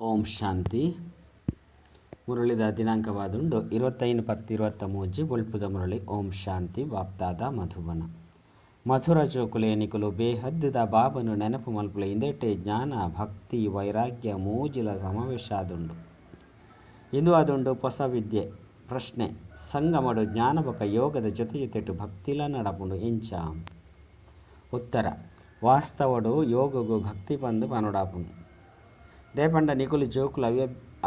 ಓಂ ಶಾಂತಿ. ಮುರಳಿದ ದಿನಾಂಕವಾದುಂಡು 25/10/23. ಬೊಳ್ಪುದ ಮುರಳಿ. ಓಂ ಶಾಂತಿ. ಬಾಪ್ದಾದ ಮಧುಬನ. ಮಧುರ ಜೋಕುಲೆ ನಿಕುಲು ಬೇಹದ್ದುದ ಬಾಬನು ನೆನಪು ಮಲ್ಪುಲೆ. ಇಂದೆಟೆ ಜ್ಞಾನ ಭಕ್ತಿ ವೈರಾಗ್ಯ ಮೂಜಿಲ ಸಮಾವೇಶ ಆದುಂಡು. ಇಂದು ಆದುಂಡು ಹೊಸ ವಿದ್ಯೆ. ಪ್ರಶ್ನೆ: ಸಂಗಮಡು ಜ್ಞಾನ ಬೊಕ ಯೋಗದ ಜೊತೆ ಜೊತೆಟು ಭಕ್ತಿಲ ನಡಪುಂಡು ಎಂಚ? ಉತ್ತರ: ವಾಸ್ತವಡು ಯೋಗಗು ಭಕ್ತಿ ಪಂದು ಪನೊಡಾಪುಂಡು. ದೇಪಂಡ ನಿಕುಲು ಜೋಕುಲು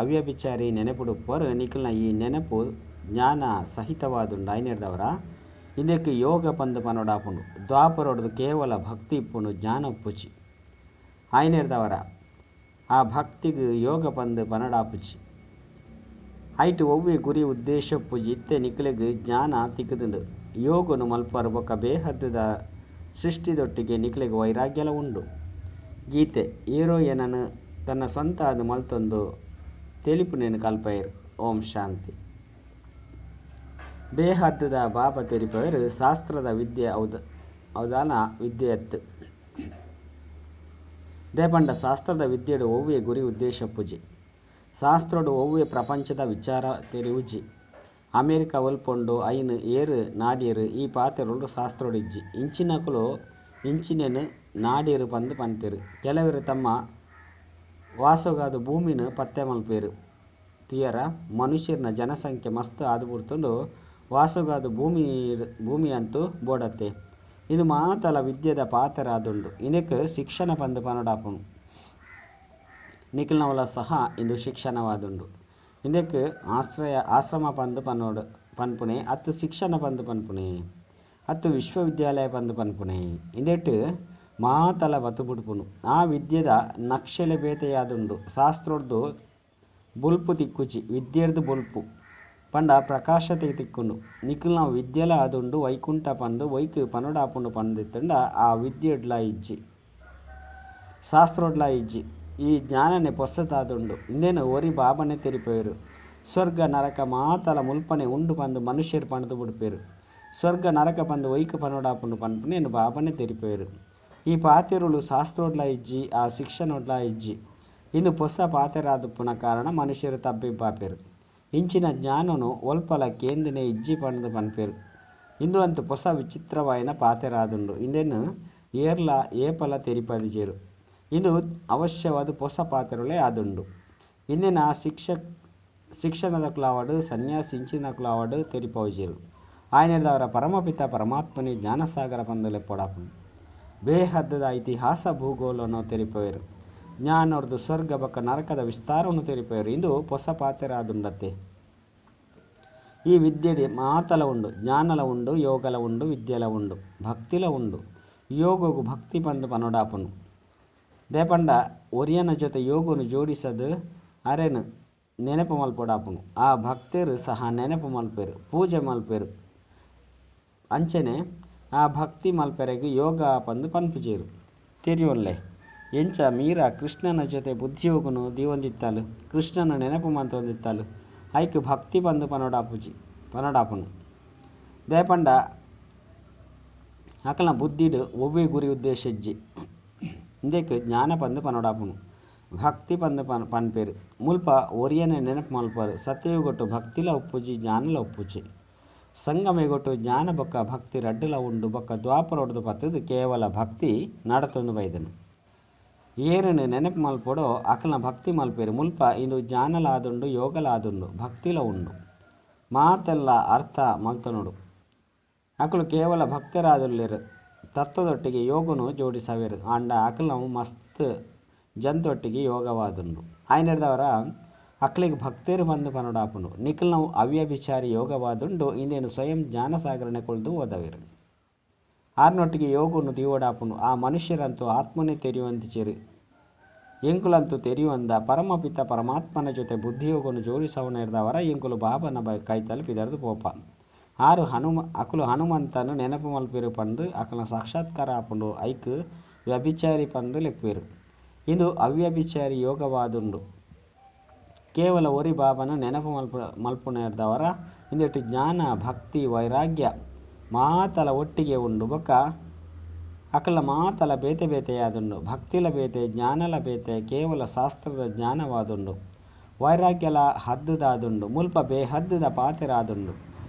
ಅವ್ಯಭಿಚಾರಿ ನೆನಪುಡುಪ್ಪರು. ನಿಕುಲ್ನ ಈ ನೆನಪು ಜ್ಞಾನ ಸಹಿತವಾದುಂಡು. ಐನೆರ್ದವರ ಇಂದಕ್ಕೆ ಯೋಗ ಪಂದು ಪನೊಡಾಪುಂಡು. ದ್ವಾಪರೊಡ್ದು ಕೇವಲ ಭಕ್ತಿ ಇಪ್ಪುಂಡು, ಜ್ಞಾನ ಉಪ್ಪುಚಿ. ಐನೆರ್ದವರ ಆ ಭಕ್ತಿಗ್ ಯೋಗ ಪಂದು ಪನೊಡಾಪುಚಿ. ಐಟ್ ಒವ್ವೆ ಗುರಿ ಉದ್ದೇಶ ಉಪ್ಪುಜಿ. ಇತ್ತೆ ನಿಕುಲೆಗ್ ಜ್ಞಾನ ತಿಕ್ಕುದುಂಡು. ಯೋಗನು ಮಲ್ಪರು ಬೊಕ ಬೇಹದ್ದುದ ಸೃಷ್ಟಿದೊಟ್ಟಿಗೆ ನಿಕುಲೆಗ್ ವೈರಾಗ್ಯಲ ಉಂಡು. ಗೀತೆ ಏರೋ ಏನನು ತನ್ನ ಸ್ವಂತ ಅದು ಮಲ್ತೊಂದು ತೆಲಿಪುನೇನು ಕಲ್ಪೈರ್. ಓಂ ಶಾಂತಿ. ಬೇಹದ್ದುದ ಬಾಬಾ ತೆರಿಪವರು ಶಾಸ್ತ್ರದ ವಿದ್ಯೆ ಅವದಾನ ವಿದ್ಯೆಯತ್ತು. ದೇಪಂಡ ಶಾಸ್ತ್ರದ ವಿದ್ಯೆಡು ಒವ್ವೆ ಗುರಿ ಉದ್ದೇಶ ಪೂಜೆ. ಶಾಸ್ತ್ರಡು ಒವ್ವೆ ಪ್ರಪಂಚದ ವಿಚಾರ ತೆರಿವುಜಿ. ಅಮೇರಿಕ ಒಲ್ಪೊಂಡು ಐನು ಏರು ನಾಡೇರು ಈ ಪಾತೆರುಡು ಶಾಸ್ತ್ರಡಿಜ್ಜಿ. ಇಂಚಿನಕುಲು ಇಂಚಿನೇನು ನಾಡೇರು ಪಂದು ಪನ್ಪೇರು. ಕೆಲವರು ತಮ್ಮ ವಾಸಗಾದ ಭೂಮಿನ ಪತ್ತೆ ಮಲ್ಪೇರು. ತುಯರ ಮನುಷ್ಯನ ಜನಸಂಖ್ಯೆ ಮಸ್ತ್ ಆದು ಬುಡ್ತುಂಡು. ವಾಸಗಾದ ಭೂಮಿ ಭೂಮಿ ಅಂತೂ ಬೋಡತ್ತೆ. ಇದು ಮಾತಲ ವಿದ್ಯೆದ ಪಾತ್ರ ಆದುಂಡು. ಇದಕ್ಕೆ ಶಿಕ್ಷಣ ಪಂದು ಪನೊಡಾಪುಂಡು. ನಿಖಿಲ್ನವಲ ಸಹ ಇಂದು ಶಿಕ್ಷಣವಾದುಂಡು. ಇದಕ್ಕೆ ಆಶ್ರಯ ಆಶ್ರಮ ಪಂದು ಪನೋಡು ಪನ್ಪುಣೆ ಅತ್ತು ಶಿಕ್ಷಣ ಪಂದು ಪನ್ಪುಣೆ ಅತ್ತು ವಿಶ್ವವಿದ್ಯಾಲಯ ಪಂದು ಪನ್ಪುಣೆ. ಇಂದೆಟ್ ಮಾತಲ ಬತ್ತು ಬುಡ್ಪುನು. ಆ ವಿದ್ಯೆದ ನಕ್ಷೆಲೆ ಬೇತೆಯಾದುಂಡು. ಶಾಸ್ತ್ರೊಡ್ದು ಬೊಲ್ಪು ತಿಕ್ಕುಚಿ, ವಿದ್ಯೆರ್ದು ಬೊಲ್ಪು ಪಂಡ ಪ್ರಕಾಶತೆ ತಿಕ್ಕುಂಡು. ನಿಖಿಲ್ನ ವಿದ್ಯೆಲ ಆದುಂಡು ವೈಕುಂಠ ಪಂದು ವೈಕ್ ಪನೊಡಾಪುಂಡು ಪಂದಿತ್ತಂಡ ಆ ವಿದ್ಯೆಡ್ಲ ಇಜ್ಜಿ, ಶಾಸ್ತ್ರೊಡ್ಲ ಇಜ್ಜಿ. ಈ ಜ್ಞಾನನೆ ಪೊಸತಾದುಂಡು. ಇಂದೇನು ಒರಿ ಬಾಬನೆ ತೆರಿಪೇರು. ಸ್ವರ್ಗ ನರಕ ಮಾತಲ ಮುಲ್ಪನೆ ಉಂಡು ಪಂದು ಮನುಷ್ಯರು ಪಂದು ಬುಡ್ಪೇರು. ಸ್ವರ್ಗ ನರಕ ಪಂದು ವೈಕ್ ಪನೊಡಾಪುಂಡು ಪನ್ಪುನೇನು ಬಾಬನೆ ತೆರಿಪೇರು. ಈ ಪಾತೆರುಳು ಶಾಸ್ತ್ರೊಡ್ಲ ಇಜ್ಜಿ, ಆ ಶಿಕ್ಷಣೊಡ್ಲ ಇಜ್ಜಿ. ಇಂದು ಪೊಸ ಪಾತೆರಾದುಪ್ಪುನ ಕಾರಣ ಮನುಷ್ಯರು ತಬ್ಬಿಬ್ಬಾಪೇರು. ಇಂಚಿನ ಜ್ಞಾನನು ಒಲ್ಪಲ ಕೇಂದಿನ ಇಜ್ಜಿ ಪಂದು ಪನ್ಪೇರು. ಇಂದು ಅಂತು ಪೊಸ ವಿಚಿತ್ರವಾಯಿನ ಪಾತೆರಾದುಂಡು. ಇಂದೇನು ಏರ್ಲ ಏಪಲ ತೆರಿಪದಿಜೇರು. ಇಂದು ಅವಶ್ಯವಾದ ಪೊಸ ಪಾತೆರುಳೇ ಆದುಂಡು. ಇಂದಿನ ಶಿಕ್ಷಣದ ಕ್ಲಾವಡು ಸನ್ಯಾಸಿ ಇಂಚಿನ ಕ್ಲಾವಡು ತೆರಿಪೌಜೇರು. ಆಯನೆರ್ದವರ ಪರಮಪಿತ ಪರಮಾತ್ಮನಿ ಜ್ಞಾನಸಾಗರ ಪಂದುಲೆ ಪೊಡಾಪುಂಡು. ಬೇಹದ್ದದ ಇತಿಹಾಸ ಭೂಗೋಲನು ತೆರಿಪವೇರು. ಜ್ಞಾನೊರ್ದು ಸ್ವರ್ಗ ಬೊಕ ನರಕದ ವಿಸ್ತಾರವನ್ನು ತೆರಿಪವೇರು. ಇಂದು ಪೊಸ ಪಾತೆರಾದುಂಡತ್ತೆ. ಈ ವಿದ್ಯೆಡೆ ಮಾತಲ ಉಂಡು, ಜ್ಞಾನಲ ಉಂಡು, ಯೋಗಲ ಉಂಡು, ವಿದ್ಯೆಲ ಉಂಡು, ಭಕ್ತಿಲ ಉಂಡು. ಯೋಗಗು ಭಕ್ತಿ ಪಂದು ಪನೊಡಾಪುನು. ದೇಪಂಡ ಒರಿಯನ ಜೊತೆ ಯೋಗನು ಜೋಡಿಸದು ಅರೆನು ನೆನಪು ಮಲ್ಪೊಡಾಪುನು. ಆ ಭಕ್ತರು ಸಹ ನೆನಪು ಮಲ್ಪೇರು, ಪೂಜೆ ಮಲ್ಪೇರು. ಅಂಚನೆ ಆ ಭಕ್ತಿ ಮಲ್ಪೆರೆಗ್ ಯೋಗ ಪಂದು ಪನ್ಪುಜೇರು. ತೆರಿಯೊಲ್ಲೆ ಎಂಚ ಮೀರಾ ಕೃಷ್ಣನ ಜೊತೆ ಬುದ್ಧಿಯೋಗನು ದೀವೊಂದಿತ್ತಾಲು, ಕೃಷ್ಣನ ನೆನಪು ಮಂತೊಂದಿತ್ತಾಲು. ಐಕ್ ಭಕ್ತಿ ಪಂದು ಪನೊಡಾಪುನು. ದೇಪಂಡ ಅಕಲ್ನ ಬುದ್ಧಿಡು ಒವ್ವೆ ಗುರಿ ಉದ್ದೇಶ ಇಜ್ಜಿ. ಇಂದಕ್ಕೆ ಜ್ಞಾನ ಪಂದು ಪನೊಡಾಪುನು, ಭಕ್ತಿ ಪಂದು ಪನ್ಪೇರು. ಮುಲ್ಪ ಒರಿಯನೆ ನೆನಪು ಮಲ್ಪರು. ಸತ್ಯಯುಗೊಟ್ಟು ಭಕ್ತಿಲ ಉಪ್ಪುಜಿ, ಜ್ಞಾನಲ ಉಪ್ಪುಜಿ. ಸಂಗಮೆಗೊಟ್ಟು ಜ್ಞಾನ ಬೊಕ್ಕ ಭಕ್ತಿ ರಡ್ಡುಲ ಉಂಡು. ಬೊಕ್ಕ ದ್ವಾಪರೊಡ್ದು ಪತ್ತದು ಕೇವಲ ಭಕ್ತಿ ನಡತೊಂದು ಬೈದನು. ಏರನು ನೆನಪು ಮಲ್ಪೊಡೋ ಅಕಲ್ನ ಭಕ್ತಿ ಮಲ್ಪೇರು. ಮುಲ್ಪ ಇಂದು ಜ್ಞಾನಲಾದುಂಡು, ಯೋಗಲಾದುಂಡು, ಭಕ್ತಿಲ ಉಂಡು. ಮಾತೆಲ್ಲ ಅರ್ಥ ಮಲ್ತನೋಡು. ಅಕಲು ಕೇವಲ ಭಕ್ತರಾದುಲ್ಲೇರು. ತತ್ವದೊಟ್ಟಿಗೆ ಯೋಗನು ಜೋಡಿಸವೇರು. ಆಂಡ ಅಕಲ್ನವು ಮಸ್ತ್ ಜಂತೊಟ್ಟಿಗೆ ಯೋಗವಾದುಂಡು. ಆಯನೆರ್ದವರ ಅಕ್ಲಿಗೆ ಭಕ್ತರು ಬಂದು ಪನೊಡಾಪುಂಡು. ನಿಖಿಲ್ನವು ಅವ್ಯಭಿಚಾರಿ ಯೋಗವಾದುಂಡು. ಇಂದೇನು ಸ್ವಯಂ ಜ್ಞಾನಸಾಗರಣೆ ಕೊಳ್ದು ಓದವೇರು. ಆರ್ನೊಟ್ಟಿಗೆ ಯೋಗನು ದೀವಡಾಪುಂಡು. ಆ ಮನುಷ್ಯರಂತೂ ಆತ್ಮನೇ ತೆರೆಯುವಂತಿಚೇರು. ಎಂಕುಲಂತೂ ತೆರೆಯುವಂದ ಪರಮಪಿತ ಪರಮಾತ್ಮನ ಜೊತೆ ಬುದ್ಧಿಯೋಗನು ಜೋಡಿಸವನಿರ್ದವರ ಎಂಕುಲು ಬಾಬನ ಕೈತಲು ಪಿದರ್ದು ಪೋಪ. ಆರು ಅಕುಲು ಹನುಮಂತನು ನೆನಪು ಮಲ್ಪೇರು ಪಂದು ಅಕಲ್ನ ಸಾಕ್ಷಾತ್ಕಾರ ಆಪುಂಡು. ಐಕ್ ವ್ಯಭಿಚಾರಿ ಪಂದು ಲೆಪ್ಪೇರು. ಇದು ಅವ್ಯಭಿಚಾರಿ ಯೋಗವಾದುಂಡು. ಕೇವಲ ಒರಿ ಬಾಬನ ನೆನಪು ಮಲ್ಪುನೇರ್ದವರ ಇಂದೆಟ್ಟು ಜ್ಞಾನ ಭಕ್ತಿ ವೈರಾಗ್ಯ ಮಾತಲ ಒಟ್ಟಿಗೆ ಉಂಡು. ಬೊಕ್ಕ ಅಕಲ್ನ ಮಾತಲ ಬೇತೆ ಬೇತೆಯಾದುಂಡು. ಭಕ್ತಿಲ ಬೇತೆ, ಜ್ಞಾನಲ ಬೇತೆ, ಕೇವಲ ಶಾಸ್ತ್ರದ ಜ್ಞಾನವಾದುಂಡು. ವೈರಾಗ್ಯಲ ಹದ್ದುದಾದುಂಡು. ಮುಲ್ಪ ಬೇಹದ್ದುದ ಪಾತೆರಾದುಂಡು.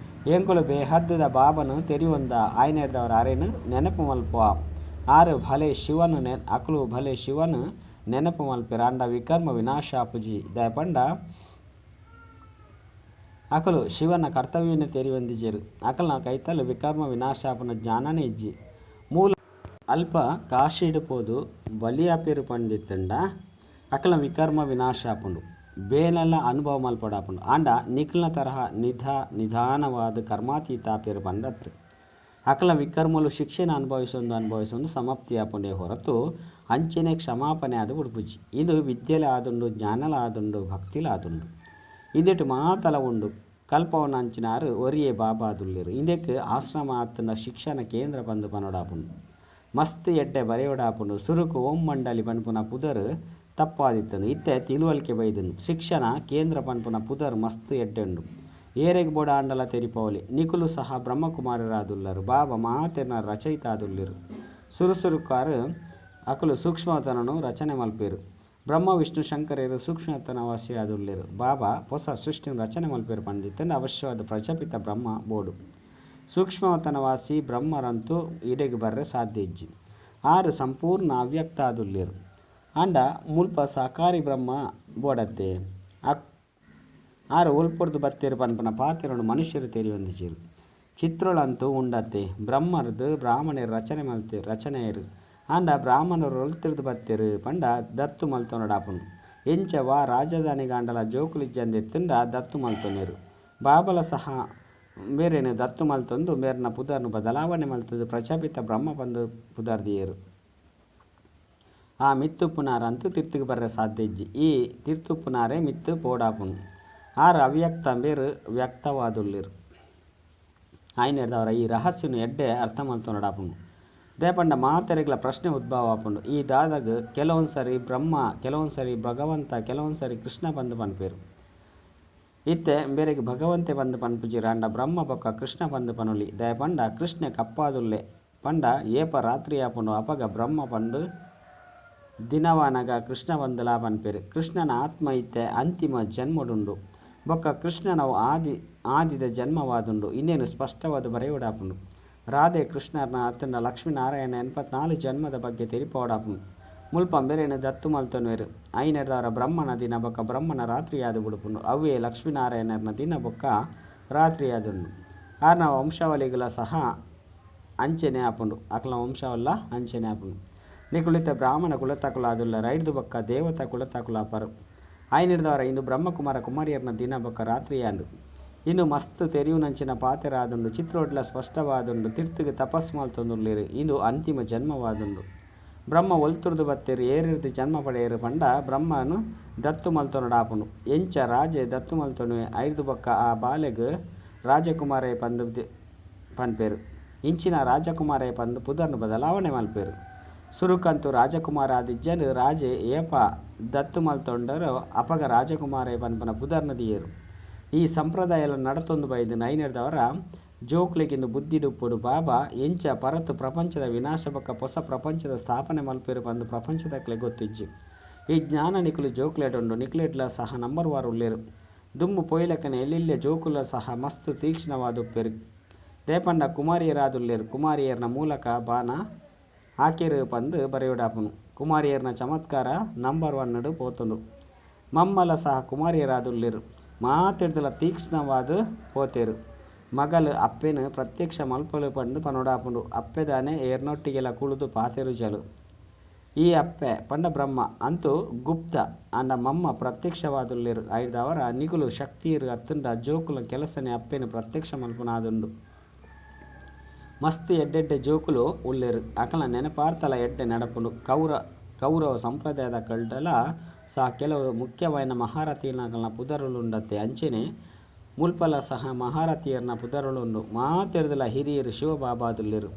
ಎಂಕುಲು ಬೇಹದ್ದುದ ಬಾಬಾನು ತೆರಿಯೊಂದ ಆಯ್ನೆಡ್ದವರ ಅರೆನ್ ನೆನಪು ಮಲ್ಪುವ. ಆರು ಭಲೆ ಶಿವನು ಅಕುಲು ಭಲೆ ಶಿವನು ನೆನಪು ಮಲ್ಪೆರ್ ಆಂಡ ವಿಕರ್ಮ ವಿನಾಶ ಆಪುಜಿ. ದಾಯೆ ಪಂಡ ಅಕುಲು ಶಿವನ ಕರ್ತವ್ಯನೇ ತೆರಿಯೊಂದಿಜೆರ್. ಅಕಲ್ನ ಕೈತಲ್ ವಿಕರ್ಮ ವಿನಾಶ ಆಪುನ ಜ್ಞಾನನೇ ಇಜ್ಜಿ. ಮೂಲ ಅಲ್ಪ ಕಾಶಿಡ್ ಪೋದು ಬಲಿಯಾಪೆರ್ ಪಂದಿತ್ತಂಡ ಅಕಲ್ನ ವಿಕರ್ಮ ವಿನಾಶ ಆಪುಂಡು. ಬೇನೆಲ ಅನುಭವ ಮಲ್ಪೊಡಾಪುಂಡು. ಆಂಡ ನಿಕಲ್ನ ತರಹ ನಿಧಾನವಾದ್ ಕರ್ಮಾತೀತ ಆಪೆರ್ ಪಂದತ್. ಅಕಲ್ನ ವಿಕರ್ಮಲು ಶಿಕ್ಷೆನ ಅನುಭವಿಸೊಂದು ಅನುಭವಿಸೊಂದು ಸಮಾಪ್ತಿ ಆಪುಂಡೇ ಹೊರತು ಅಂಚೆನೆ ಕ್ಷಮಾಪಣೆ ಆದ್ ಬುಡ್ಪುಜಿ. ಇದು ವಿದ್ಯೆಲ ಆದುಂಡು, ಜ್ಞಾನಲ ಆದುಂಡು, ಭಕ್ತಿಲ ಆದುಂಡು. ಇಂದೆಟ್ ಮಾತಲ ಉಂಡು. ಕಲ್ಪವನಂಚಿನಾರು ಒರಿಯೇ ಬಾಬಾದುಲ್ಲೆರ್. ಇಂದೆಕ್ ಆಶ್ರಮ ಆತ್ಂಡ ಶಿಕ್ಷಣ ಕೇಂದ್ರ ಪಂದ್ ಪನೊಡಾಪುಂಡು. ಮಸ್ತ್ ಎಡ್ಡೆ ಬರೆಯೊಡಾಪುಂಡು. ಸುರುಕು ಓಂ ಮಂಡಲಿ ಪನ್ಪುನ ಪುದರ್ ತಪ್ಪಾದಿತ್ತುಂಡು. ಇತ್ತೆ ತಿಳುವಳಿಕೆ ಬೈದುಂಡು. ಶಿಕ್ಷಣ ಕೇಂದ್ರ ಪನ್ಪುನ ಪುದರ್ ಮಸ್ತ್ ಎಡ್ಡೆ ಉಂಡು. ಏರೆಗ್ ಬೋಡಾಂಡಲ ತೆರಿಪಾವೊಲಿ. ನಿಕುಲು ಸಹ ಬ್ರಹ್ಮಕುಮಾರೆರಾದುಲ್ಲರ್. ಬಾಬಾ ಮಾತೆರ್ನ ರಚಯಿತ ಆದುಲ್ಲೆರ್. ಸುರು ಸುರುಕಾರ್ ಅಕುಲು ಸೂಕ್ಷ್ಮವತನನು ರಚನೆ ಮಲ್ಪೆರ್. ಬ್ರಹ್ಮ ವಿಷ್ಣು ಶಂಕರೆರ್ ಸೂಕ್ಷ್ಮವತನವಾಸಿ ಆದುಲ್ಲೆರ್. ಬಾಬಾ ಪೊಸ ಸೃಷ್ಟಿನ್ ರಚನೆ ಮಲ್ಪೆರ್ ಪಂದಿತ್ತಂಡ ಅವಶ್ಯವಾದ ಪ್ರಜಾಪಿತ ಬ್ರಹ್ಮ ಬೋಡು. ಸೂಕ್ಷ್ಮವತನವಾಸಿ ಬ್ರಹ್ಮರಂತೂ ಇಡೆಗ್ ಬರ್ರೆ ಸಾಧ್ಯ ಇಜ್ಜಿ. ಆರು ಸಂಪೂರ್ಣ ಅವ್ಯಕ್ತ ಆದುಲ್ಲೆರ್. ಆಂಡ ಮುಲ್ಪ ಸಾಕಾರಿ ಬ್ರಹ್ಮ ಬೋಡತ್ತೆ. ಆರು ಒಲ್ಪೊರ್ದು ಬತ್ತೆರ್ ಪನ್ಪುನ ಪಾತೆರೊನು ಮನುಷ್ಯರು ತೆರಿಯೊಂದಿಜೆರ್. ಚಿತ್ರೊಳಂತೂ ಉಂಡತ್ತೆ. ಬ್ರಹ್ಮರ್ದ್ ಬ್ರಾಹ್ಮಣೆರ್ ರಚನೆ ಮಲ್ತೆರ್ ರಚನೆಯರು. ಆಂಡ ಬ್ರಾಹ್ಮಣರು ಒಲ್ತುರ್ದು ಬತ್ತೆರ್ ಪಂಡ ದತ್ತು ಮಲ್ತೊನೊಡಾಪುಂಡು. ಎಂಚ ವಾ ರಾಜಧಾನಿಗಾಂಡಲ ಜೋಕುಲಿಜ್ಜಂದಿತ್ತುಂಡ ದತ್ತು ಮಲ್ತೊನೆರ್. ಬಾಬಲ ಸಹ ಮೇರೆನ್ ದತ್ತು ಮಲ್ತೊಂದು ಮೇರ್ನ ಪುದರ್ನ್ ಬದಲಾವಣೆ ಮಲ್ತುದು ಪ್ರಜಾಪಿತ ಬ್ರಹ್ಮ ಪಂದ್ ಪುದರ್ ದೀಯೆರ್. ಆ ಮಿತ್ತುಪ್ಪುನಾರಂತೂ ತಿರ್ತುಗು ಬರ್ರೆ ಸಾಧ್ಯ ಇಜ್ಜಿ. ಈ ತಿರ್ತುಪ್ಪುನಾರೇ ಮಿತ್ತ್ ಪೋಡಾಪುಂಡು. ಆರು ಅವ್ಯಕ್ತ ಮೇರ್ ವ್ಯಕ್ತವಾದುಲ್ಲೆರ್. ಆಯ್ನೆಡ್ದಾವರ ಈ ರಹಸ್ಯನು ಎಡ್ಡೆ ಅರ್ಥ ಮಲ್ತೊನೊಡಾಪುಂಡು. ದಾಯೆ ಪಂಡ ಮಾತೆರೆಗ್ಲ ಪ್ರಶ್ನೆ ಉದ್ಭವ ಆಪುಂಡು. ಈ ದಾದಾಗ್ ಕೆಲವೊಂದು ಸರಿ ಬ್ರಹ್ಮ, ಕೆಲವೊಂದು ಸರಿ ಭಗವಂತ, ಕೆಲವೊಂದು ಸರಿ ಕೃಷ್ಣ ಪಂದ್ ಪನ್ಪೆರ್. ಇತ್ತೆ ಮೇರೆಗ್ ಭಗವಂತೆ ಪಂದ್ ಪನ್ಪುಜೆರ್ ಆಂಡ ಬ್ರಹ್ಮ ಬೊಕ್ಕ ಕೃಷ್ಣ ಪಂದ್ ಪನೊಲಿ. ದಾಯೆ ಪಂಡ ಕೃಷ್ಣೆ ಕಪ್ಪಾದುಲ್ಲೆ ಪಂಡ ಏಪ ರಾತ್ರಿ ಆಪುಂಡು ಅಪಗ ಬ್ರಹ್ಮ ಪಂದ್ ದಿನವಾನಗ ಕೃಷ್ಣ ಪಂದ್ಲಾ ಪನ್ಪೆರ್. ಕೃಷ್ಣನ ಆತ್ಮ ಇತ್ತೆ ಅಂತಿಮ ಜನ್ಮಡುಂಡು. ಬೊಕ್ಕ ಕೃಷ್ಣನವು ಆದಿ ಆದಿದ ಜನ್ಮವಾದುಂಡು. ಇಂದೆನ್ ಸ್ಪಷ್ಟವಾದ್ ಬರೆಯೊಡಾಪುಂಡು. ರಾಧೆ ಕೃಷ್ಣರ್ನ ಅತ್ತಂಡ ಲಕ್ಷ್ಮೀನಾರಾಯಣ 84 ಜನ್ಮದ ಬಗ್ಗೆ ತೆರಿಪಾವೊಡಾಪುಂಡು. ಮುಲ್ಪ ಮೇರೆನ್ ದತ್ತು ಮಲ್ತೊನುವೆರ್. ಐನೆಡ್ದಾವರ ಬ್ರಹ್ಮನ ದಿನ ಬೊಕ್ಕ ಬ್ರಹ್ಮನ ರಾತ್ರಿಯಾದ್ ಬುಡುಪುಂಡು. ಅವ್ವೇ ಲಕ್ಷ್ಮೀನಾರಾಯಣರ್ನ ದಿನ ಬೊಕ್ಕ ರಾತ್ರಿಯಾದುಂಡು. ಆರ್ನ ವಂಶಾವಳಿಗಳ ಸಹ ಅಂಚೆನೆ ಆಪುಂಡು. ಅಕಲ್ನ ವಂಶವಲ್ಲ ಅಂಚೆನೆ ಆಪುಂಡು. ನಿಕುಲು ಇತ್ತೆ ಬ್ರಾಹ್ಮಣ ಕುಲತಕುಲಾದುಲ್ಲರ್. ಐಡ್ದು ಬೊಕ್ಕ ದೇವತಾ ಕುಲತಕುಲಾಪರ್. ಐನೆಡ್ದಾವರ ಇಂದು ಬ್ರಹ್ಮಕುಮಾರ ಕುಮಾರಿಯರ್ನ ದಿನ ಬೊಕ್ಕ ರಾತ್ರಿಯಾಂಡ್. ಇಂದು ಮಸ್ತ್ ತೆರಿಯುನಂಚಿನ ಪಾತೆರಾದುಂಡು. ಚಿತ್ರೋಡ್ಲ ಸ್ಪಷ್ಟವಾದುಂಡು. ತಿರ್ತುಗು ತಪಸ್ ಮಲ್ತೊಂದುಲ್ಲೆರ್. ಇಂದು ಅಂತಿಮ ಜನ್ಮವಾದುಂಡು. ಬ್ರಹ್ಮ ಒಲ್ತುರ್ದು ಬತ್ತೆರ್ ಏರೆರ್ದ್ ಜನ್ಮ ಪಡೆಯೆರ್ ಪಂಡ ಬ್ರಹ್ಮನು ದತ್ತು ಮಲ್ತೊನೊಡಾಪುಂಡು. ಎಂಚ ರಾಜೆ ದತ್ತು ಮಲ್ತೊನುವೆ ಐಡ್ದು ಬೊಕ್ಕ ಆ ಬಾಲೆಗ್ ರಾಜಕುಮಾರೆ ಪಂದ್ ಪನ್ಪೆರ್. ಇಂಚಿನ ರಾಜಕುಮಾರೆ ಪಂದ್ ಪುದರ್ನ್ ಬದಲಾವಣೆ ಮಲ್ಪೆರ್. ಸುರುಕಂತೂ ರಾಜಕುಮಾರ ಆದಿಜ್ಜಂಡ್ ರಾಜೆ ಏಪ ದತ್ತು ಮಲ್ತೊಂಡರೋ ಅಪಗ ರಾಜಕುಮಾರೆ ಪನ್ಪುನ ಪುದರ್ನ್ ದೀಯೆರ್. ಈ ಸಂಪ್ರದಾಯಲ ನಡತೊಂದು ಬೈದುಂಡು. ಐನೆಡ್ದಾವರ ಜೋಕುಲೆಗಿಂದು ಬುದ್ಧಿಡುಪ್ಪೊಡು. ಬಾಬಾ ಎಂಚ ಪರತ್ ಪ್ರಪಂಚದ ವಿನಾಶ ಬೊಕ್ಕ ಪೊಸ ಪ್ರಪಂಚದ ಸ್ಥಾಪನೆ ಮಲ್ಪೆರ್ ಪಂದ್ ಪ್ರಪಂಚದಕ್ಲೆಗ್ ಗೊತ್ತಿಜ್ಜಿ. ಈ ಜ್ಞಾನ ನಿಕುಲು ಜೋಕುಲೆಡುಂಡು. ನಿಕುಲೆಡ್ಲ ಸಹ ನಂಬರ್ ವಾರ್ ಉಲ್ಲೆರ್. ದುಂಬು ಪೋಯಿಲೆಕ್ಕನೆ ಎಲ್ಲೆಲ್ಯ ಜೋಕುಲ ಸಹ ಮಸ್ತ್ ತೀಕ್ಷ್ಣವಾದುಪ್ಪೆರ್. ದಾಯೆ ಪಂಡ ಕುಮಾರಿಯರಾದುಲ್ಲೆರ್. ಕುಮಾರಿಯರ್ನ ಮೂಲಕ ಬಾಣ ಆಕೆರ್ ಪಂದ್ ಬರೆಯೊಡಾಪುಂಡು. ಕುಮಾರಿಯರ್ನ ಚಮತ್ಕಾರ ನಂಬರ್ ವನ್ ಡ್ ಪೋತುಂಡು. ಮಮ್ಮಲ ಸಹ ಕುಮಾರಿಯರಾದುಲ್ಲೆರ್. ಮಾತೆಡ್ದಲ ತೀಕ್ಷ್ಣವಾದ್ ಪೋತೆರ್. ಮಗಲ್ ಅಪ್ಪೆನ್ ಪ್ರತ್ಯಕ್ಷ ಮಲ್ಪೊಲು ಪಂದ್ ಪನೊಡಾಪುಂಡು. ಅಪ್ಪೆದಾನೆ ಏರ್ನೊಟ್ಟಿಗೆಲ ಕುಲ್ಲುದು ಪಾತೆರುಜಲ್. ಈ ಅಪ್ಪೆ ಪಂಡ ಬ್ರಹ್ಮ ಅಂತೂ ಗುಪ್ತ ಆಂಡ ಮಮ್ಮ ಪ್ರತ್ಯಕ್ಷವಾದುಲ್ಲೆರ್. ಐಡ್ದಾವರ ನಿಕುಲು ಶಕ್ತಿಯೆರ್ ಅತ್ತುಂಡ ಜೋಕುಲ್ನ ಕೆಲಸನೆ ಅಪ್ಪೆನ್ ಪ್ರತ್ಯಕ್ಷ ಮಲ್ಪುನಾದುಂಡು. ಮಸ್ತ್ ಎಡ್ಡೆಡ್ಡೆ ಜೋಕುಲು ಉಲ್ಲೆರ್. ಅಕಲ್ನ ನೆನಪಾರ್ತಲ ಎಡ್ಡೆ ನಡಪುಂಡು. ಕೌರವ ಸಂಪ್ರದಾಯದಕಲ್ಡಲ ಸಹ ಕೆಲವು ಮುಖ್ಯವಾಯಿನ ಮಹಾರಥಿನಕಲ್ನ ಪುದರುಲು ಉಂಡತ್ತೆ. ಅಂಚೆನೆ ಮುಲ್ಪಲ ಸಹ ಮಹಾರಥಿಯರ್ನ ಪುದರುಲು ಉಂಡು. ಮಾತೆರ್ದಲ ಹಿರಿಯೆರ್ ಶಿವಬಾಬಾದುಲ್ಲೆರ್.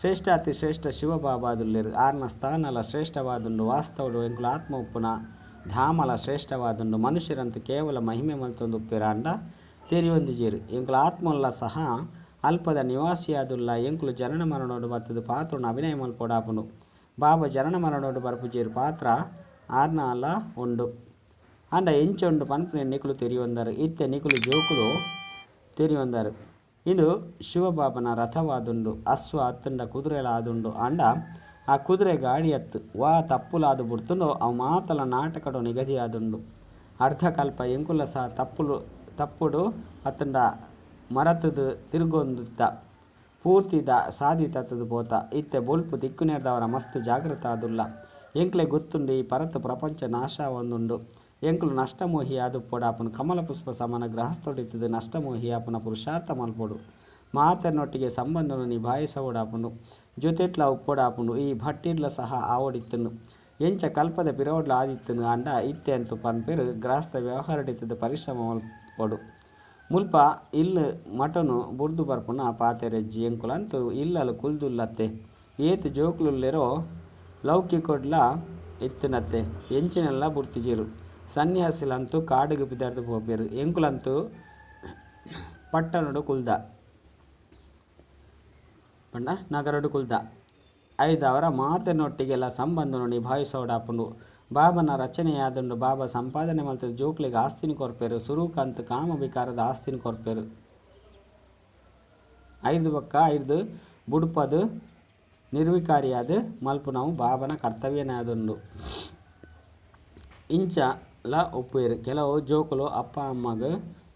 ಶ್ರೇಷ್ಠಾತಿ ಶ್ರೇಷ್ಠ ಶಿವಬಾಬಾದುಲ್ಲೆರ್. ಆರ್ನ ಸ್ಥಾನಲ ಶ್ರೇಷ್ಠವಾದುಂಡು. ವಾಸ್ತವಡು ಎಂಕುಲು ಆತ್ಮ ಉಪ್ಪುನ ಧಾಮಲ ಶ್ರೇಷ್ಠವಾದುಂಡು. ಮನುಷ್ಯರಂತೂ ಕೇವಲ ಮಹಿಮೆ ಮಲ್ತೊಂದು ಉಪ್ಪೆರ್ ಆಂಡ ತೆರಿಯೊಂದಿಜೆರ್. ಎಂಕುಲು ಆತ್ಮಲ್ಲ ಸಹ ಅಲ್ಪದ ನಿವಾಸಿಯಾದುಲ್ಲ. ಎಂಕುಲು ಜನನ ಮರಣೋಡು ಬತ್ತುದು ಪಾತ್ರನು ಅಭಿನಯ ಮಲ್ಪೊಡಾಪುಂಡು. ಬಾಬಾ ಜನನ ಮರಣೋಡು ಬರ್ಪುಜೇರು ಪಾತ್ರ ಆರ್ನಾಲ ಉಂಡು. ಆಂಡ ಎಂಚೊಂಡು ಪನ್ಪುನೆ ನಿಕುಲು ತೆರಿಯೊಂದರು. ಇತ್ತೆ ನಿಕುಲು ಜೋಕುಲು ತೆರಿಯೊಂದರು. ಇಂದು ಶಿವಬಾಬನ ರಥವಾದುಂಡು. ಅಶ್ವ ಅತ್ತಂಡ ಕುದುರೆಲ ಆದುಂಡು. ಆಂಡ ಆ ಕುದುರೆ ಗಾಡಿಯತ್ತು ವಾ ತಪ್ಪುಲಾದು ಬುಡ್ತುಂಡೋ ಅವು ಮಾತಲ ನಾಟಕಡು ನಿಗದಿಯಾದುಂಡು. ಅರ್ಧಕಲ್ಪ ಎಂಕುಲ ಸಹ ತಪ್ಪುಡು ಅತ್ತಂಡ ಮರತುದು ತಿರುಗೊಂದುತ್ತ ಪೂರ್ತಿ ಸಾದಿ ತತ್ತುದು ಪೋತ. ಇತ್ತೆ ಬೊಲ್ಪು ತಿಕ್ಕುನೆರ್ದವರ ಮಸ್ತ್ ಜಾಗೃತ ಆದುಲ್ಲ. ಎಂಕ್ಲೆ ಗೊತ್ತುಂಡು ಈ ಪರತ್ ಪ್ರಪಂಚ ನಾಶ ಆವೊಂದುಂಡು. ಎಂಕುಲು ನಷ್ಟಮೋಹಿ ಆದುಪ್ಪೊಡಾಪುನು. ಕಮಲ ಪುಷ್ಪ ಸಮಾನ ಗೃಹಸ್ಥೊಡಿತ್ತದು ನಷ್ಟಮೋಹಿ ಆಪುನ ಪುರುಷಾರ್ಥ ಮಲ್ಪೊಡು. ಮಾತೆರ್ನೊಟ್ಟಿಗೆ ಸಂಬಂಧನು ನಿಭಾಯಿಸವೊಡಾಪುಂಡು. ಜೊತೆಟ್ಲ ಉಪ್ಪೊಡಾಪುಂಡು. ಈ ಭಟ್ಟಿರ್ಲ ಸಹ ಆವೊಡಿತ್ತುಂಡು. ಎಂಚ ಕಲ್ಪದ ಪಿರವಡ್ಲ ಆದಿತ್ತುಂಡು. ಆಂಡ ಇತ್ತೆ ಅಂತೂ ಪನ್ಪೆರು ಗೃಹಸ್ಥ ವ್ಯವಹಾರಡಿತ್ತದ ಪರಿಶ್ರಮ ಮಲ್ಪೊಡು. ಮುಲ್ಪ ಇಲ್ಲು ಮಟನು ಬುರ್ದು ಬರ್ಪುನ ಪಾತೆರೆಜ್ಜಿ. ಎಂಕುಲಂತೂ ಇಲ್ಲಲು ಕುಲ್ದುಲ್ಲತ್ತೆ. ಏತ್ ಜೋಕುಲುಲ್ಲೆರೋ ಲೌಕಿಕೊಡ್ಲ ಇತ್ತುನತ್ತೆ. ಎಂಚಿನೆಲ್ಲ ಬುಡ್ತಿಜೆರು. ಸನ್ಯಾಸಿಲಂತೂ ಕಾಡುಗು ಪಿದರ್ದು ಪೋಪೆರು. ಎಂಕುಲಂತೂ ಪಟ್ಟಣಡು ಕುಲ್ದ ಪಂಡ ನಗರಡು ಕುಲ್ದ. ಐದವರ ಮಾತೆನೊಟ್ಟಿಗೆಲ್ಲ ಸಂಬಂಧನು ನಿಭಾಯಿಸೋಡಾಪುಂಡು. ಬಾಬನ ರಚನೆಯಾದುಂಡು. ಬಾಬಾ ಸಂಪಾದನೆ ಮಲ್ತದ ಜೋಕ್ಲೆಗ್ ಆಸ್ತಿನ ಕೊರ್ಪೆರು. ಸುರುಕಂತು ಕಾಮ ವಿಕಾರದ ಆಸ್ತಿನ ಕೊರ್ಪೆರು. ಐದು ಬೊಕ್ಕ ಐದು ಬುಡ್ಪದು ನಿರ್ವಿಕಾರಿಯಾದ ಮಲ್ಪುನವು ಬಾಬನ ಕರ್ತವ್ಯನಾದುಂಡು. ಇಂಚಲ ಒಪ್ಪುವೆರು. ಕೆಲವು ಜೋಕುಲು ಅಪ್ಪ ಅಮ್ಮಗ್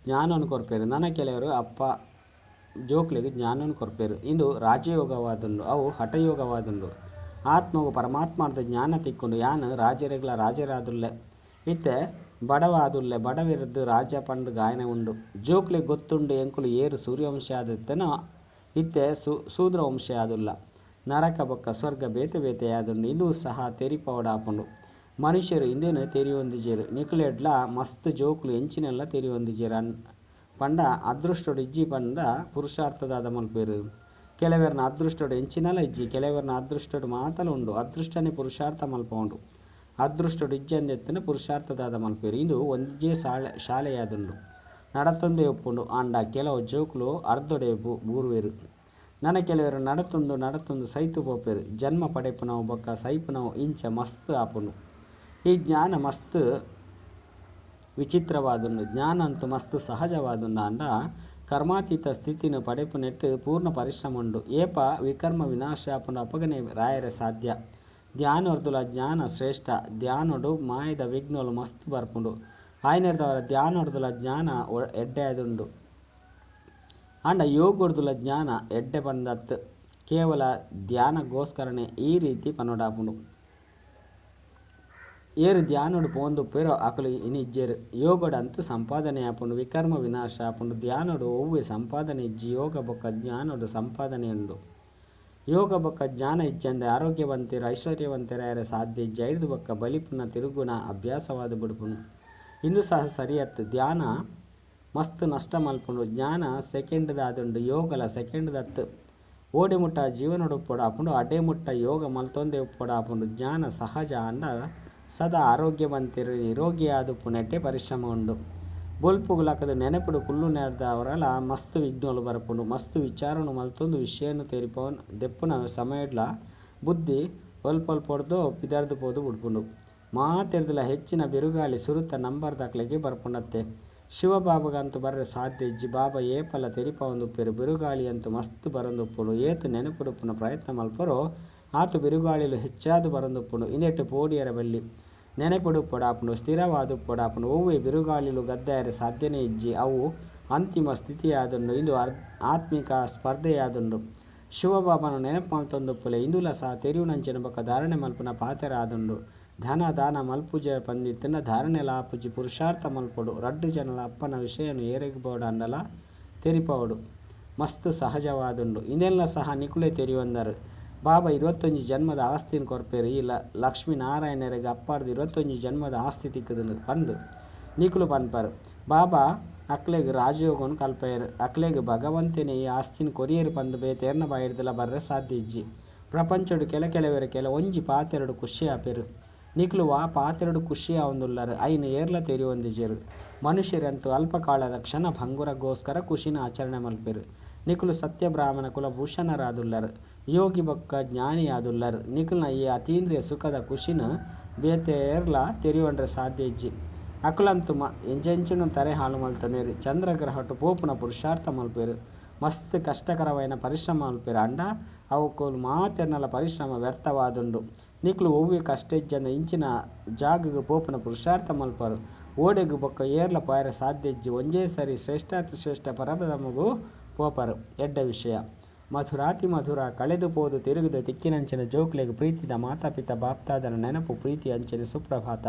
ಜ್ಞಾನವನ್ನು ಕೊರ್ಪೆರು. ನನ ಕೆಲವರು ಅಪ್ಪ ಜೋಕ್ಲೆಗ್ ಜ್ಞಾನವನ್ನು ಕೊರ್ಪೆರು. ಇಂದು ರಾಜಯೋಗವಾದುಂಡು. ಅವು ಹಠಯೋಗವಾದುಂಡು. ಆತ್ಮವು ಪರಮಾತ್ಮದ ಜ್ಞಾನ ತಿಕ್ಕೊಂಡು ಯಾನ್ ರಾಜರೆಗ್ಲ ರಾಜರಾದುಲ್ಲೆ. ಇತ್ತೆ ಬಡವಾದುಲ್ಲೆ. ಬಡವಿರದ್ದು ರಾಜ ಪಂದ್ ಗಾಯನ ಉಂಡು. ಜೋಕ್ಲೆಗ್ ಗೊತ್ತುಂಡು ಎಂಕುಲು ಏರು ಸೂರ್ಯವಂಶ ಆದಿತ್ತನೋ ಇತ್ತೆ ಶೂದ್ರ ವಂಶ ಆದುಲ್ಲ. ನರಕ ಬೊಕ್ಕ ಸ್ವರ್ಗ ಬೇತೆ ಬೇತೆಯಾದುಂಡು. ಇಂದು ಸಹ ತೆರಿಪವಡಾಪುಂಡು. ಮನುಷ್ಯರು ಇಂದೇನು ತೆರಿಯೊಂದಿಜೆರು. ನಿಕುಲೆಡ್ಲ ಮಸ್ತ್ ಜೋಕುಲು ಎಂಚಿನೆಲ್ಲ ತೆರಿಯೊಂದಿಜೆರು. ಪಂಡ ಅದೃಷ್ಟೊಡು ಇಜ್ಜಿ ಪಂಡ ಪುರುಷಾರ್ಥದಾದ ಮಲ್ಪೆರು. ಕೆಲವರ್ನ ಅದೃಷ್ಟೊಡು ಎಂಚಿನಲ ಇಜ್ಜಿ. ಕೆಲವರ್ನ ಅದೃಷ್ಟೊಡು ಮಾತಲ ಉಂಡು. ಅದೃಷ್ಟನೇ ಪುರುಷಾರ್ಥ ಮಲ್ಪವುಂಡು. ಅದೃಷ್ಟೊಡು ಇಜ್ಜಂದೆತ್ತನ ಪುರುಷಾರ್ಥದಾದ ಮಲ್ಪೆರು. ಇಂದು ಒಂಜೇ ಶಾಲೆಯಾದುಂಡು. ನಡತೊಂದೇ ಉಪ್ಪುಂಡು. ಆಂಡ ಕೆಲವು ಜೋಕುಲು ಅರ್ಧೊಡೆ ಬೂರುವೆರು. ನನ ಕೆಲವರು ನಡತೊಂದು ನಡತೊಂದು ಸೈತು ಪೋಪೆರು. ಜನ್ಮ ಪಡೆಪುನವು ಬೊಕ್ಕ ಸೈಪುನವು ಇಂಚ ಮಸ್ತ್ ಆಪುಂಡು. ಈ ಜ್ಞಾನ ಮಸ್ತ್ ವಿಚಿತ್ರವಾದುಂಡು. ಜ್ಞಾನ ಅಂತೂ ಮಸ್ತ್ ಸಹಜವಾದುಂಡು. ಆಂಡ ಕರ್ಮಾತೀತ ಸ್ಥಿತಿನ ಪಡೆಪುನೆಟ್ಟು ಪೂರ್ಣ ಪರಿಶ್ರಮ ಉಂಡು. ಏಪ ವಿಕರ್ಮ ವಿನಾಶ ಆಪುಂಡು ಅಪಗನೆ ರಾಯರೆ ಸಾಧ್ಯ. ಧ್ಯಾನೊರ್ದುಲ ಜ್ಞಾನ ಶ್ರೇಷ್ಠ. ಧ್ಯಾನೊಡು ಮಾಯದ ವಿಘ್ನಲು ಮಸ್ತ್ ಬರ್ಪುಂಡು. ಆಯ್ನೆರ್ದವರ ಧ್ಯಾನೊರ್ದುಲ ಜ್ಞಾನ ಎಡ್ಡೆಯಾದುಂಡು. ಆಂಡ ಯೋಗೊರ್ದುಲ ಜ್ಞಾನ ಎಡ್ಡೆ ಪಂದತ್ ಕೇವಲ ಧ್ಯಾನಗೋಸ್ಕರನೇ ಈ ರೀತಿ ಪನೊಡಾಪುಂಡು. ಏರು ಧ್ಯಾನೊಡು ಪೋಂದುಪ್ಪೆರೋ ಅಕುಲು ಇನಿಜ್ಜೆರು. ಯೋಗಡಂತೂ ಸಂಪಾದನೆ ಆಪುಂಡು. ವಿಕರ್ಮ ವಿನಾಶ ಆಪುಂಡು. ಧ್ಯಾನೊಡು ಒವ್ವೆ ಸಂಪಾದನೆ ಇಜ್ಜಿ. ಯೋಗ ಬೊಕ್ಕ ಜ್ಞಾನೊಡು ಸಂಪಾದನೆ ಉಂಡು. ಯೋಗ ಬೊಕ್ಕ ಜ್ಞಾನ ಇಜ್ಜಂದೆ ಆರೋಗ್ಯವಂತೆರು ಐಶ್ವರ್ಯವಂತೆರಾಯರೆ ಸಾಧ್ಯ ಇಜ್ಜಿ. ಐದು ಬೊಕ್ಕ ಬಲಿಪುನ ತಿರುಗುಣ ಅಭ್ಯಾಸವಾದ ಬುಡುಪುನು. ಇಂದು ಸಹ ಸರಿಯತ್ತು. ಧ್ಯಾನ ಮಸ್ತ್ ನಷ್ಟ ಮಲ್ಪುಂಡು. ಜ್ಞಾನ ಸೆಕೆಂಡ್ದಾದುಂಡು. ಯೋಗಲ ಸೆಕೆಂಡ್ದತ್ತು. ಓಡೆ ಮುಟ್ಟ ಜೀವನೊಡು ಉಪ್ಪೊಡಾಪುಂಡು. ಅಡೆ ಮುಟ್ಟ ಯೋಗ ಮಲ್ತೊಂದೇ ಉಪ್ಪೊಡಾಪುಂಡು. ಜ್ಞಾನ ಸಹಜ ಆಂಡ ಸದಾ ಆರೋಗ್ಯವಂತೆರು ನಿರೋಗಿಯಾದುಪ್ಪುನೆಟ್ಟೆ ಪರಿಶ್ರಮ ಉಂಡು. ಬೊಲ್ಪುಗುಲಕದ ನೆನಪುಡು ಕುಲ್ಲು ನೆರ್ದವರಲ ಮಸ್ತ್ ವಿಘ್ನಲು ಬರಪುಂಡು. ಮಸ್ತ್ ವಿಚಾರನು ಮಲ್ತೊಂದು ವಿಷಯನು ತೆರಿಪವನ್ ದೆಪ್ಪುನ ಸಮಯಡ್ಲ ಬುದ್ಧಿ ಒಲ್ಪೊಲ್ಪೊಡ್ದು ಪಿದರ್ದು ಪೋದು ಬುಡ್ಪುಂಡು. ಮಾತೆರ್ದಲ ಹೆಚ್ಚಿನ ಬಿರುಗಾಳಿ ಸುರುತ ನಂಬರ್ದಕ್ಲೆಗೆ ಬರ್ಪುಂಡತ್ತೆ. ಶಿವಬಾಬಗಂತೂ ಬರ್ರೆ ಸಾಧ್ಯ ಇಜ್ಜಿ. ಬಾಬಾ ಏಪಲ ತೆರಿಪವೊಂದುಪ್ಪೆರು. ಬಿರುಗಾಳಿ ಅಂತೂ ಮಸ್ತ್ ಬರೊಂದುಪ್ಪುಂಡು. ಏತ್ ನೆನಪುಡುಪ್ಪುನ ಪ್ರಯತ್ನ ಮಲ್ಪರೋ ಆತು ಬಿರುಗಾಳಿಲು ಹೆಚ್ಚಾದು ಬರೊಂದುಪ್ಪುಂಡು. ಇಂದೆಟ್ಟು ಪೋಡಿಯರ ಬಲ್ಲಿ ನೆನಪುಡುಪ್ಪೊಡಾಪುಂಡು. ಸ್ಥಿರವಾದುಪ್ಪೊಡಾಪುಂಡು. ಒವ್ವೆ ಬಿರುಗಾಳಿಲು ಗದ್ದಾಯರೆ ಸಾಧ್ಯನೇ ಇಜ್ಜಿ. ಅವು ಅಂತಿಮ ಸ್ಥಿತಿಯಾದುಂಡು. ಇಂದು ಆತ್ಮಿಕ ಸ್ಪರ್ಧೆಯಾದುಂಡು. ಶಿವಬಾಬನ ನೆನಪು ಮಲ್ತೊಂದುಪ್ಪುಲೆ. ಇಂದುಲ ಸಹ ತೆರಿಯುನಂಚಿನ ಬೊಕ್ಕ ಧಾರಣೆ ಮಲ್ಪುನ ಪಾತೆರ ಆದುಂಡು. ಧನ ದಾನ ಮಲ್ಪುಜ ಪಂದಿತ್ತನ ಧಾರಣೆಲ ಆಪುಜಿ. ಪುರುಷಾರ್ಥ ಮಲ್ಪೊಡು. ರಡ್ಡು ಜನಲ ಅಪ್ಪನ ವಿಷಯನು ಏರೆಗ್ ಬೋಡಾಂಡಲ ತೆರಿಪವೊಡು. ಮಸ್ತ್ ಸಹಜವಾದುಂಡು. ಇಂದೆಲ್ಲ ಸಹ ನಿಕುಲೆ ತೆರಿಯೊಂದರು. ಬಾಬಾ 21 ಜನ್ಮದ ಆಸ್ತಿನ ಕೊರ್ಪೆರು. ಈ ಲಕ್ಷ್ಮೀನಾರಾಯಣರಿಗೆ ಅಪ್ಪಾರ್ದು 21 ಜನ್ಮದ ಆಸ್ತಿ ತಿಕ್ಕುದುಂಡು ಪಂದು ನಿಕುಲು ಪನ್ಪರು. ಬಾಬಾ ಅಕ್ಲೆಗ್ ರಾಜಯೋಗನು ಕಲ್ಪೆರು. ಅಕ್ಲೆಗ್ ಭಗವಂತನೇ ಈ ಆಸ್ತಿನ ಕೊರಿಯರು ಪಂದು ಬೇತೇರ್ನ ಬಾಯಿರ್ದಲ ಬರ್ರೆ ಸಾಧ್ಯ ಇಜ್ಜಿ. ಪ್ರಪಂಚಡು ಕೆಲ ಕೆಲವೆರು ಕೆಲ ಒಂಜಿ ಪಾತೆರಡು ಖುಷಿ ಆಪೆರು. ನಿಕುಲು ವಾ ಪಾತೆರಡು ಖುಷಿ ಆವೊಂದುಲ್ಲರು ಐನು ಏರ್ಲ ತೆರಿಯೊಂದಿಜೆರು. ಮನುಷ್ಯರಂತೂ ಅಲ್ಪಕಾಲದ ಕ್ಷಣ ಭಂಗುರಗೋಸ್ಕರ ಖುಷಿನ ಆಚರಣೆ ಮಲ್ಪೆರು. ನಿಕುಲು ಸತ್ಯ ಬ್ರಾಹ್ಮಣ ಕುಲಭೂಷಣರಾದುಲ್ಲರ್. ಯೋಗಿ ಬೊಕ್ಕ ಜ್ಞಾನಿಯಾದುಲ್ಲರ್. ನಿಕಲ್ನ ಈ ಅತೀಂದ್ರಿಯ ಸುಖದ ಖುಷಿನ್ ಬೇತೆ ಏರ್ಲಾ ತೆರಿಯೊನರೆ ಸಾಧ್ಯ ಇಜ್ಜಿ. ಅಕುಲಂತು ಎಂಚೆಂಚಿನ ತರೆ ಹಾಳು ಮಲ್ತೊನೆರ್. ಚಂದ್ರಗ್ರಹಟ್ ಪೋಪುನ ಪುರುಷಾರ್ಥ ಮಲ್ಪುವೆರ್. ಮಸ್ತ್ ಕಷ್ಟಕರವಾಯಿನ ಪರಿಶ್ರಮ ಮಲ್ಪುವೆರ್. ಆಂಡ ಅವುಕುಲು ಮಾತೆರ್ನಲ ಪರಿಶ್ರಮ ವ್ಯರ್ಥವಾದುಂಡು. ನಿಕುಲು ಒವ್ವೆ ಕಷ್ಟ ಇಜ್ಜಂದೆ ಇಂಚಿನ ಜಾಗಗ್ ಪೋಪುನ ಪುರುಷಾರ್ಥ ಮಲ್ಪರು. ಓಡೆಗ್ ಬೊಕ್ಕ ಏರ್ಲ ಪೋಯರೆ ಸಾಧ್ಯ ಇಜ್ಜಿ. ಒಂಜೇ ಸರಿ ಶ್ರೇಷ್ಠಾತಿ ಶ್ರೇಷ್ಠ ಪರಬ್ರಹ್ಮಗು ಪೋಪರು. ಎಡ್ಡೆ ವಿಷಯ. ಮಧುರಾತಿ ಮಧುರ ಕಳೆದು ಪೋದು ತಿರುಗುದು ತಿಕ್ಕಿನಂಚಿನ ಜೋಕ್ಲೆಗ್ ಪ್ರೀತಿದ ಮಾತಾಪಿತ ಬಾಪ್ತಾದನ ನೆನಪು ಪ್ರೀತಿ ಅಂಚನೆ ಸುಪ್ರಭಾತ.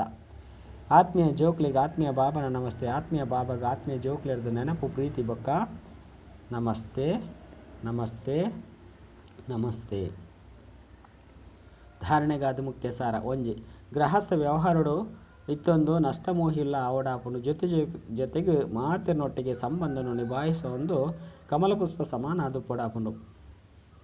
ಆತ್ಮೀಯ ಜೋಕ್ಲೆಗ್ ಆತ್ಮೀಯ ಬಾಬನ ನಮಸ್ತೆ. ಆತ್ಮೀಯ ಬಾಬಾಗ ಆತ್ಮೀಯ ಜೋಕ್ಲೆರ್ದು ನೆನಪು ಪ್ರೀತಿ ಬೊಕ್ಕ ನಮಸ್ತೆ ನಮಸ್ತೆ ನಮಸ್ತೆ. ಧಾರಣೆಗಾದ ಮುಖ್ಯ ಸಾರ. ಒಂಜಿ ಗೃಹಸ್ಥ ವ್ಯವಹಾರಡು ಇತ್ತೊಂದು ನಷ್ಟಮೋಹಿಲ್ಲ ಆವಡಾಪುಂಡು. ಜೊತೆ ಜೊತೆಗೆ ಮಾತಿನೊಟ್ಟಿಗೆ ಸಂಬಂಧವನ್ನು ನಿಭಾಯಿಸುವ ಒಂದು ಕಮಲಪುಷ್ಪ ಸಮಾನ ಅದು ಪೊಡಾಪುಂಡು.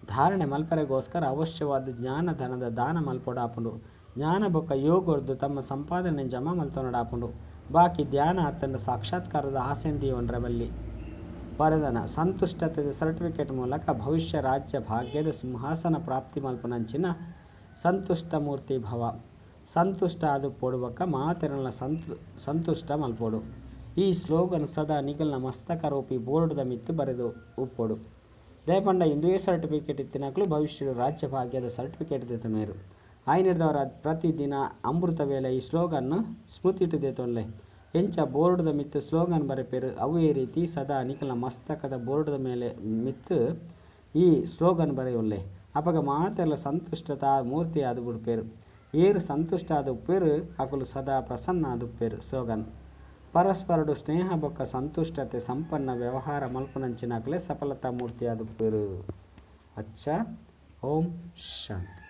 ಧಾರಣೆ ಮಲ್ಪರೆಗೋಸ್ಕರ ಅವಶ್ಯವಾದ ಜ್ಞಾನ ಧನದ ದಾನ ಮಲ್ಪೊಡಾಪುಂಡು. ಜ್ಞಾನ ಬೊಕ್ಕ ಯೋಗರ್ದು ತಮ್ಮ ಸಂಪಾದನೆ ಜಮಾ ಮಲ್ತೊನಡಾಪುಂಡು. ಬಾಕಿ ಧ್ಯಾನ ಅತ್ತಂಡ ಸಾಕ್ಷಾತ್ಕಾರದ ಆಸೆಂದಿ ಬಲ್ಲಿ. ವರದಾನ ಸಂತುಷ್ಟತೆದ ಸರ್ಟಿಫಿಕೇಟ್ ಮೂಲಕ ಭವಿಷ್ಯ ರಾಜ್ಯ ಭಾಗ್ಯದ ಸಿಂಹಾಸನ ಪ್ರಾಪ್ತಿ ಮಲ್ಪುನಂಚಿನ ಸಂತುಷ್ಟ ಮೂರ್ತಿ ಭವ. ಸಂತುಷ್ಟ ಅದು ಪೊಡುಬೊಕ್ಕ ಮಾತೆರ್ನಲ ಸಂತುಷ್ಟ ಮಲ್ಪೊಡು. ಈ ಸ್ಲೋಗನ್ ಸದಾ ನಿಗಲ್ನ ಮಸ್ತಕರೂಪಿ ಬೋರ್ಡ್ದ ಮಿತ್ತ್ ಬರೆದು ಉಪ್ಪೊಡು. ದಯಪಂಡ ಇಂದುವೇ ಸರ್ಟಿಫಿಕೇಟ್ ಇತ್ತಿನಕಲು ಭವಿಷ್ಯದ ರಾಜ್ಯ ಭಾಗ್ಯದ ಸರ್ಟಿಫಿಕೇಟ್ ದೆತೊನುವೆರ್. ಆಯ್ನಿರ್ದವರ ಪ್ರತಿದಿನ ಅಮೃತ ವೇಳೆ ಈ ಸ್ಲೋಗನ್ ಸ್ಮೃತಿಟ್ ದೆತೊನ್ಲೆ. ಎಂಚ ಬೋರ್ಡ್ದ ಮಿತ್ತ್ ಸ್ಲೋಗನ್ ಬರೆಪೆರ್ ಅವೇ ರೀತಿ ಸದಾ ನಿಕಲ್ನ ಮಸ್ತಕದ ಬೋರ್ಡ್ದ ಮೇಲೆ ಮಿತ್ತ್ ಈ ಸ್ಲೋಗನ್ ಬರೆಯುಲ್ಲೆ. ಅಪಗ ಮಾತೆರ್ಲ ಸಂತುಷ್ಟತಾ ಮೂರ್ತಿ ಆದ್ ಬುಡ್ಪೆರ್. ಏರ್ ಸಂತುಷ್ಟ ಆದ್ ಉಪ್ಪೆರ್ ಅಕುಲು ಸದಾ ಪ್ರಸನ್ನ ಆದ್ ಉಪ್ಪೆರ್. ಸ್ಲೋಗನ್ ಪರಸ್ಪರಡು ಸ್ನೇಹ ಬೊಕ್ಕ ಸಂತುಷ್ಟತೆ ಸಂಪನ್ನ ವ್ಯವಹಾರ ಮಲ್ಪುನಂಚಿನಕಲೆ ಸಫಲತಾ ಮೂರ್ತಿ ಆದ್ ಉಪ್ಪೆರ್. ಅಚ್ಚ ಓಂ ಶಾಂತಿ.